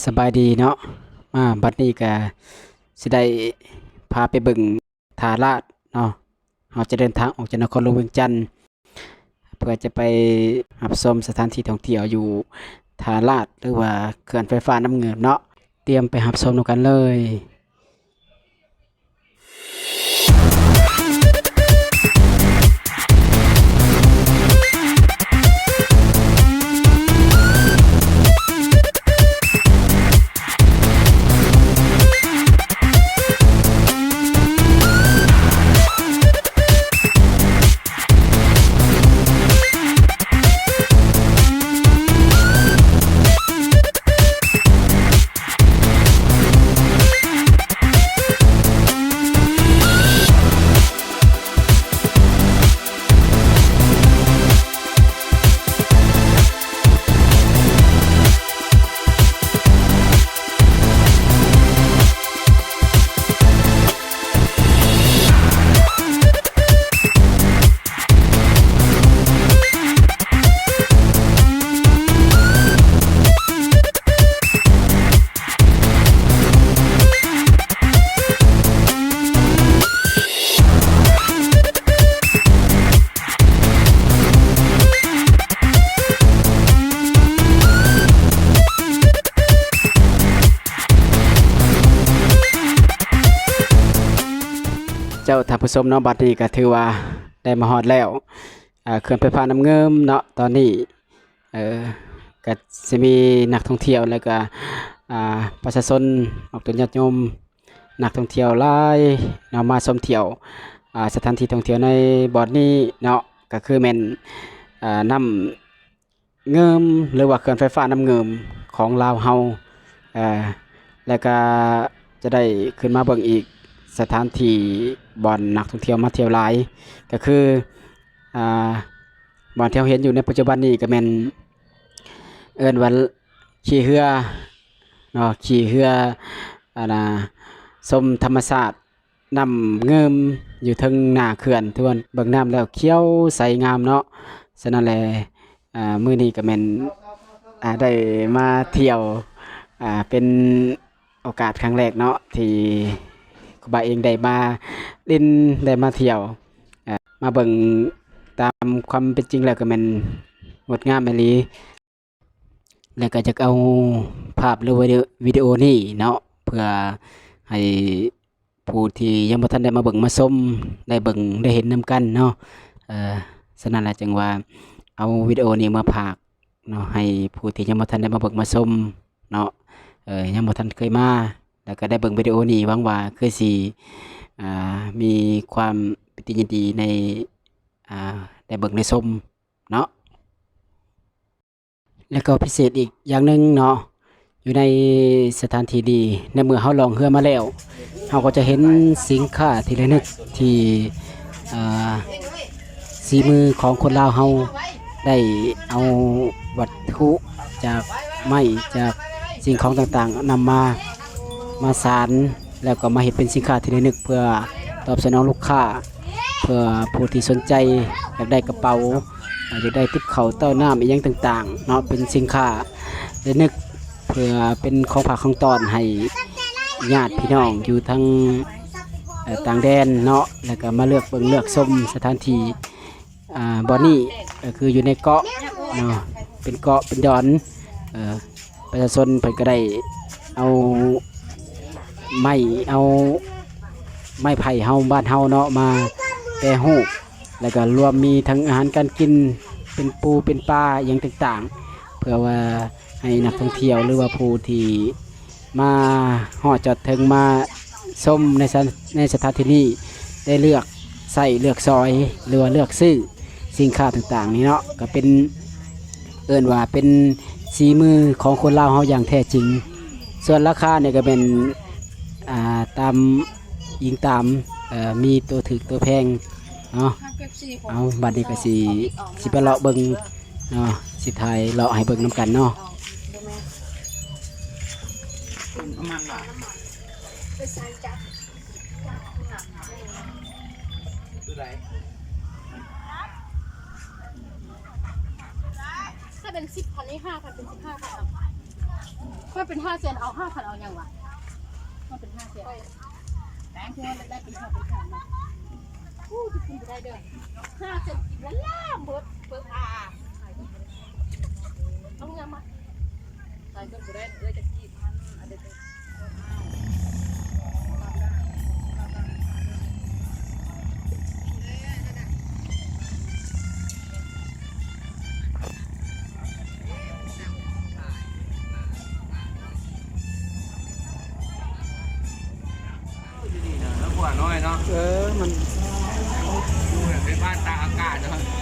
ສະບາຍດີເນາະ ມາບັດນີ້ກະຊິໄດ້ພາໄປເບິ່ງທ່າລາດເນາະ. ເຮົາຈະເດີນທາງອອກຈາກນະຄອນຫຼວງວຽງຈັນ ເພື່ອຈະໄປຮັບຊົມສະຖານທີ່ທ່ອງທ່ຽວຢູ່ທ່າລາດ ຫຼືວ່າເຂື່ອນໄຟຟ້ານ້ຳງື່ມເນາະ. ຕຽມໄປຮັບຊົມນຳກັນເລີຍ. ເຈົ້າ ທ່ານຜູ້ຊົມເນາະ, ບັດນີ້ກໍຖືວ່າໄດ້ມາຮອດແລ້ວ ອ່າ ເຂື່ອນໄຟຟ້ານ້ຳງື່ມເນາະ. ຕອນນີ້ ເອີ ກໍຊິມີນັກທ່ອງທ່ຽວ ແລ້ວກໍ ອ່າ ປະຊາຊົນ ອອກຕົນຍາດໂຍມ ນັກທ່ອງທ່ຽວຫຼາຍເນາະ ມາຊົມທ່ຽວ ອ່າ ສະຖານທີ່ທ່ອງທ່ຽວໃນບ່ອນນີ້ເນາະ, ກໍຄືແມ່ນ ອ່າ ນ້ຳງື່ມ ຫຼືວ່າເຂື່ອນໄຟຟ້ານ້ຳງື່ມຂອງລາວເຮົາ ເອີ ແລ້ວກໍຈະໄດ້ຂຶ້ນມາເບິ່ງອີກສະຖານທີ່ບ່ອນນັກທ່ອງທ່ຽວມາທ່ຽວຫຼາຍ ກໍຄື ອ່າ ບ່ອນທີ່ເຮົາເຫັນຢູ່ໃນປັດຈຸບັນນີ້ກໍແມ່ນເອີ້ນວ່າຂີ່ເຮືອເນາະ, ຂີ່ເຮືອ ອັນນ່າ ຊົມທຳມະຊາດນ້ຳງື່ມຢູ່ເທິງໜ້າເຂື່ອນ ຖືວ່າເບິ່ງນ້ຳແລ້ວຂຽວໃສງາມເນາະ. ສະນັ້ນແຫຼະ ອ່າ ມື້ນີ້ກໍແມ່ນ ອ່າ ໄດ້ມາທ່ຽວ ອ່າ ເປັນ ໂອກາດຄັ້ງແລກເນາະ ທີ່ຄູບາເອງໄດ້ມາຫຼິ້ນ ໄດ້ມາທ່ຽວ ເອີ ມາເບິ່ງຕາມຄວາມເປັນຈິງແລ້ວກໍແມ່ນງົດງາມອີ່ຫຼີ ແລະກໍຢາກເອົາພາບ ຫຼື ວິດີໂອນີ້ເນາະ ເພື່ອໃຫ້ຜູ້ທີ່ຍັງບໍ່ທັນໄດ້ມາເບິ່ງມາຊົມ ໄດ້ເບິ່ງໄດ້ເຫັນນຳກັນເນາະ. ເອີ ສະນັ້ນລະຈຶ່ງວ່າເອົາວິດີໂອນີ້ມາຝາກ ເນາະ ໃຫ້ຜູ້ທີ່ຍັງບໍ່ທັນໄດ້ມາເບິ່ງມາຊົມເນາະ ເອີ ຍັງບໍ່ທັນເຄີຍມາ ແລ້ວກໍໄດ້ເບິ່ງວິດີໂອນີ້ ຫວັງວ່າຄືຊິ ອ່າ ມີຄວາມປິຕິຍິນດີໃນ ອ່າ ໄດ້ເບິ່ງໄດ້ຊົມເນາະ. ແລ້ວກໍພິເສດອີກຢ່າງໜຶ່ງເນາະ ຢູ່ໃນສະຖານທີ່ນີ້ ໃນເມື່ອເຮົາລ່ອງເຮືອມາແລ້ວ ເຮົາກໍຈະເຫັນສິນຄ້າທີ່ລະນຶກທີ່ ອ່າ ສີມືຂອງຄົນລາວເຮົາ ໄດ້ເອົາວັດຖຸຈາກໄມ້ ຈາກສິ່ງຂອງຕ່າງໆ ນຳມາ ມາສານ ແລ້ວກໍມາເຮັດເປັນສິນຄ້າທີ່ລະນຶກ ເພື່ອຕອບສະໜອງລູກຄ້າ ເພື່ອຜູ້ທີ່ສົນໃຈຢາກໄດ້ກະເປົາ ຢາກໄດ້ຕິບເຂົ້າເຕົ້ານ້ຳອີ່ຫຍັງຕ່າງໆເນາະ ເປັນສິນຄ້າລະນຶກ ເພື່ອເປັນຂອງຝາກຂອງຕ້ອນໃຫ້ຍາດພີ່ນ້ອງຢູ່ທາງ ເອີ ຕ່າງແດນເນາະ ແລ້ວກໍມາເລືອກເບິ່ງເລືອກຊົມສະຖານທີ່ ອ່າ ບ່ອນນີ້ກໍຄືຢູ່ໃນເກາະເນາະ ເປັນເກາະເປັນດອນ ເອີ ປະຊາຊົນເພິ່ນກໍໄດ້ເອົາໄມ້ ເອົາໄມ້ໄຜ່ເຮົາ ບ້ານເຮົາເນາະ ມາແປຮູບ ແລ້ວກໍລວມມີທັງອາຫານການກິນ ເປັນປູເປັນປາອີ່ຫຍັງຕ່າງໆ ເພື່ອວ່າໃຫ້ນັກທ່ອງທ່ຽວ ຫຼືວ່າຜູ້ທີ່ມາຮອດຈອດເຖິງ ມາຊົມໃນສະ ໃນສະຖານທີ່ນີ້ ໄດ້ເລືອກໃຊ້ເລືອກສອຍ ຫຼືວ່າເລືອກຊື້ ສິນຄ້າຕ່າງໆນີ້ເນາະ ກໍເປັນ ເອີ້ນວ່າເປັນສີມືຂອງຄົນລາວເຮົາຢ່າງແທ້ຈິງ. ສ່ວນລາຄານີ້ກໍແມ່ນ ອ່າ ຕາມ ອີງຕາມ ເອີ ມີໂຕຖືກໂຕແພງເນາະ. ເອົາ ບັດນີ້ກໍຊິ ຊິໄປເລາະເບິ່ງເນາະ ຊິຖ່າຍເລາະໃຫ້ເບິ່ງນຳກັນເນາະ. ຖ້າເປັນສິບພັນນີ້ ຫ້າພັນ ເປັນສິບຫ້າພັນເນາະ. ມັນເປັນຫ້າແສນ ເອົາຫ້າພັນ ເອົາຫຍັງວະ? ມັນເປັນຫ້າແສນ ແບງທີ່ວ່າໄດ້ເປັນຫ້າ ເປັນຫ້າເນາະ. ໂອ້ ຈະກິນບໍ່ໄດ້ເດີ ຫ້າແສນ ກິນແລ້ວລ້າເບິດ ເບິດອາ ເອົາຫຍັງມາ ຂາຍເກີນບໍ່ໄດ້ ເອື້ອຍຈະກີບມັນ ອັນເດ ຢູ່ນີ້ນະ ແລ້ວຫົວນ້ອຍເນາະ ເອີ ມັນ ຢູ່ແບບເປັນບ້ານຕາກອາກາດເນາະ.